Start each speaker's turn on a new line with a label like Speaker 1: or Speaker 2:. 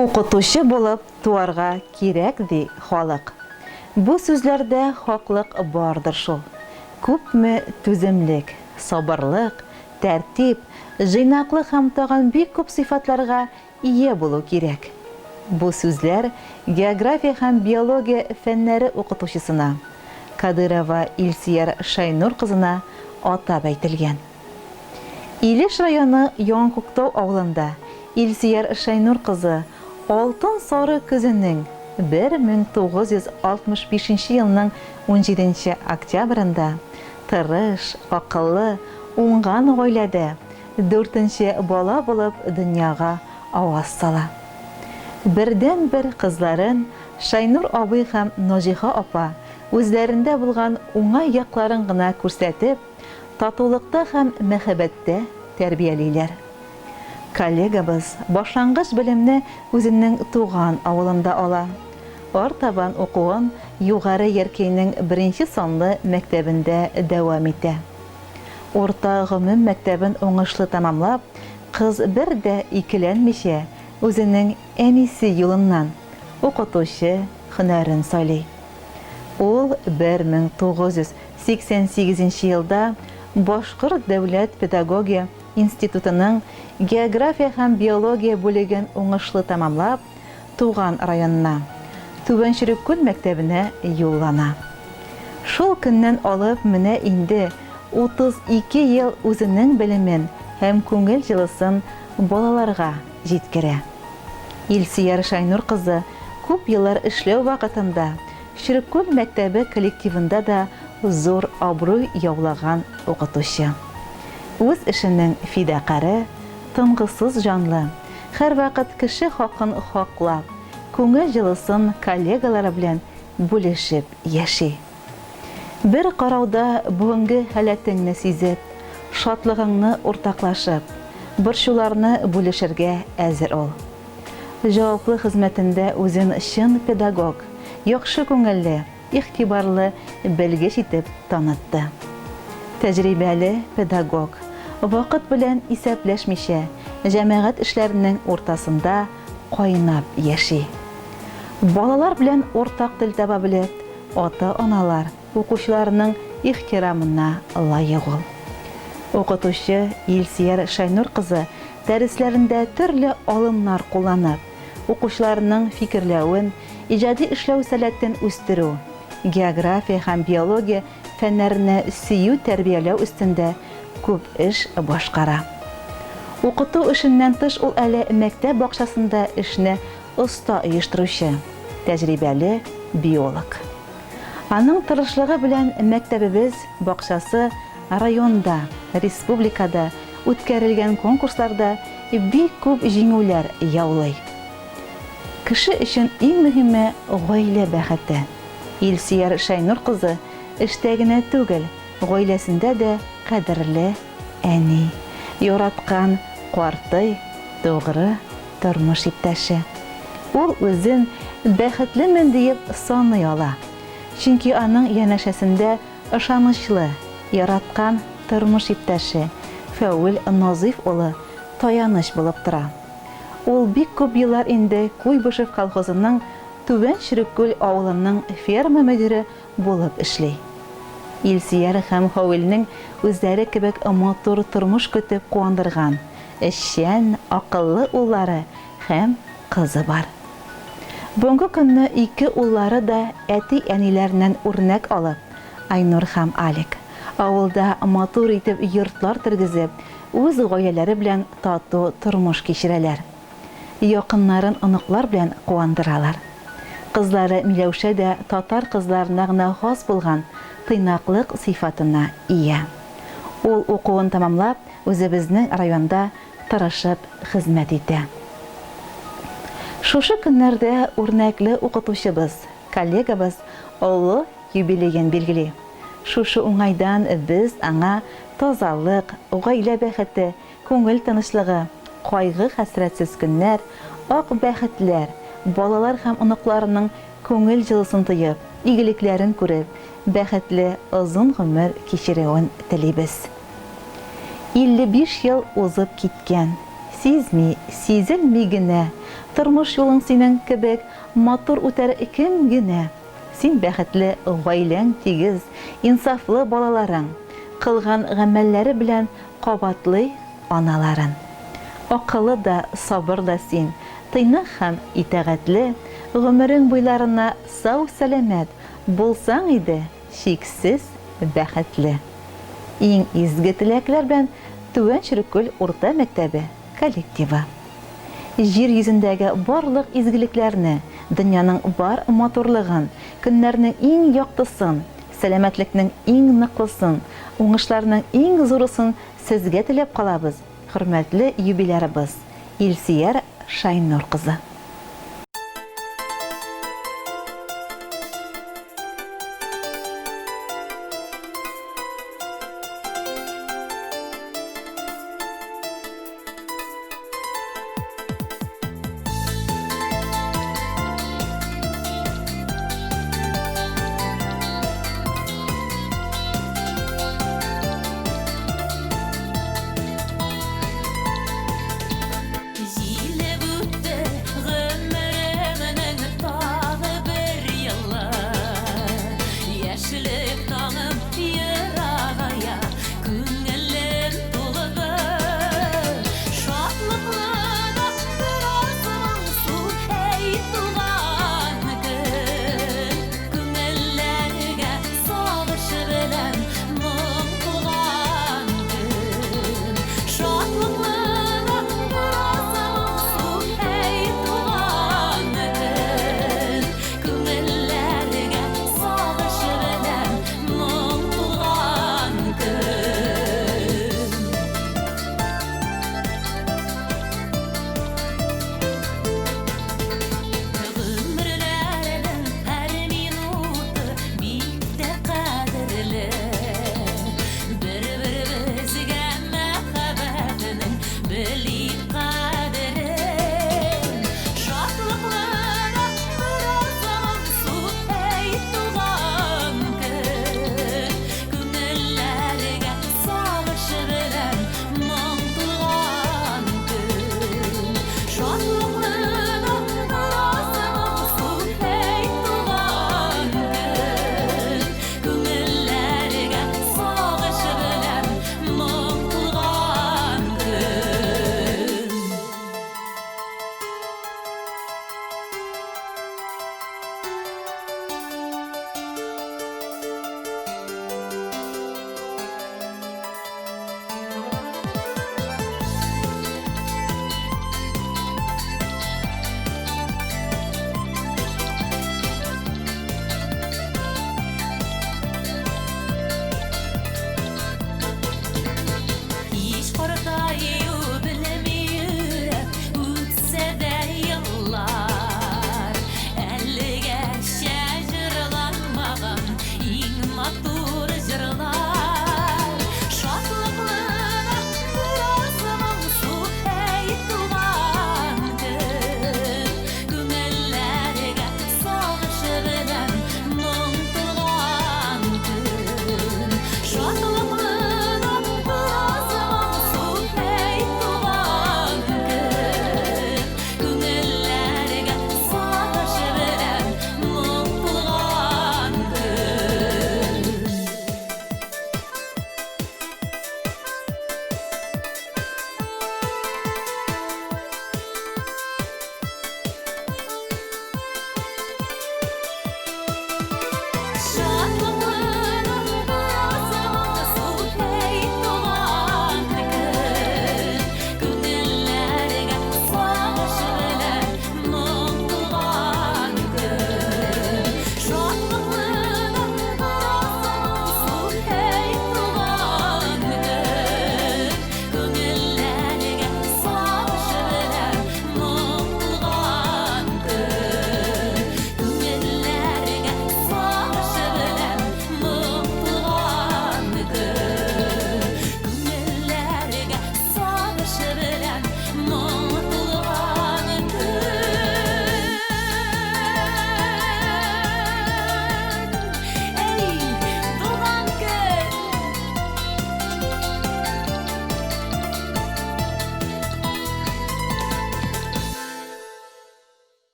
Speaker 1: Укытучы булып туарга кирәк, ди халык. Бу сүзләрдә хаклык бардыр шул. Күпме түземлек, сабырлык, тәртип, җыйнаклык һәм тагын бик күп сыйфатларга ия булу кирәк. Бу сүзләр география һәм биология фәннәре укытучысына, Кадырова Илсөяр Шайнур кызына атап әйтелгән. Илеш районы Яңакүктау авылында Илсөяр Шәйнур кызы алтын сары көзенең 1965 нче елның унҗиденче октябрендә тырыш, акыллы, уңган гаиләдә дүртенче бала булып дөньяга аваз сала. Бердәнбер кызларын Шәйнур абый һәм Наҗиха апа үзләрендә булган уңай якларын гына күрсәтеп, татулыкта һәм мәхәббәттә тәрбиялиләр. Коллегабыз башлангыч белемне үзенең туган авылында ала. Артабан укуын Югары Яркәйнең беренче санлы мәктәбендә дәвам итә. Урта гомум мәктәбен уңышлы тәмамлап, кыз бер дә икеләнмичә үзенең әнисе юлыннан, укытучы һөнәрен сайлый. Ул 1988 нче елда Башкорт дәүләт педагогия институтының география һәм биология бүлеген уңышлы тәмамлап, туган районына, Түбән Череккүл мәктәбенә юллана. Шул көннән алып менә инде 32 ел үзенең белемен һәм күңел җылысын балаларга җиткерә. Илсөяр Шайнур кызы күп еллар эшләү вакытында Череккүл мәктәбе коллективында да зур абруй яулаган укытучы. Үз эшенең фидакаре, тынгысыз җанлы, һәрвакыт кеше хакын хаклап, күңел җылысын коллегалары белән бүлешеп яши. Бер карауда бүгенге халәтеңне сизеп, шатлыгыңны уртаклашып, борчуларны бүлешергә әзер ул. Җаваплы хезмәтендә үзен чын педагог, яхшы күңелле, игътибарлы белгеч итеп танытты. Тәҗрибәле педагог, вакыт белән исәпләшмичә, җәмәгать эшләренең уртасында кайнап яши. Балалар белән уртак тел таба белеп, ата-аналар, укучыларының ихтирамына лаек ул. Укытучы Илсөяр Шәйнур кызы дәресләрендә төрле алымнар кулланып, укучыларының фикерләвен, иҗади эшләү сәләтен үстерү, география һәм биология фәннәренә сөю тәрбияләү өстендә күп эш башкара. Укыту эшеннән тыш ул әле мәктәп бакчасында эшне оста оештыручы, тәҗрибәле биолог. Аның тырышлыгы белән мәктәбебез бакчасы районда, республикада үткәрелгән конкурсларда бик күп җиңүләр яулый. Кеше өчен иң мөһиме, гаилә бәхете. Илсөяр Шәйнур кызы эштә генә түгел, гаиләсендә дә кадерле әни, яраткан картый, тугры тормыш иптәше. Ул үзен бәхетлемен диеп саный ала. Чөнки аның янәшәсендә ышанычлы, яраткан тормыш иптәше Фәүил Назыйф улы таяныч булып тора. Ул бик күп еллар инде Куйбышев колхозының Түбән Череккүл авылының ферма мөдире булып эшли. Илсөяр һәм Фәүилнең үзләре кебек матур тормыш көтеп куандырган, эшчән, акыллы уллары һәм кызы бар. Бүгенге көнне ике уллары да әти-әниләреннән үрнәк алып, Айнур һәм Алик, авылда матур итеп йортлар тергезеп, үз гаиләләре белән тату тормыш кичерәләр. Якыннарын оныклар белән куандыралар. Кызлары Миләүшә дә татар кызларына гына хас булган тыйнаклык сыйфатына ия. Ул укуын тәмамлап, үзебезнең районда тырышып хезмәт итә. Шушы көннәрдә үрнәкле укытучыбыз, коллегабыз олы юбилеен билгели. Шушы уңайдан без аңа тазалык, гаилә бәхете, күңел тынычлыгы, кайгы-хәсрәтсез көннәр, ак бәхетләр, балалар һәм оныкларының күңел җылысын тоеп, игелекләрен күреп, бәхетле озын гомер кичерүен телибез. 55 ел узып киткән. Сизми, сизелми генә. Тормыш юлың синең кебек матур үтәр кем генә? Син бәхетле, гаиләң тигез, инсафлы балаларың, кылган гамәлләре белән кабатлый аналарын. Акыллы да, сабыр да син, тыйнак һәм итагатьле, гомерең буйларына сау-сәламәт булсаң иде, чиксез бәхетле. Иң изге теләкләр белән Түбән Череккүл урта мәктәбе коллективы. Җир йөзендәге барлык изгелекләрне, дөньяның бар матурлыгын, көннәрнең иң яктысын, сәламәтлекнең иң ныклысын, уңышларның иң зурысын сезгә теләп калабыз, хөрмәтле юбилярыбыз, Илсөяр Шайнур кызы.
Speaker 2: Җилеп үтте гомеремнең тагы бер елы. Яшьлек таңым ерагая, күңелем тулды. Шатлыклы да бераз моңсу, әй, туган көн. Күңелләргә сагыш белән моң туган көн. Шатлыклы да бераз моңсу, әй, туган көн. Күңелләргә сагыш белән моң туган көн. Гомерләрнең һәр минуты бик тә кадерле. Бер-беребезгә мәхәббәтнең бел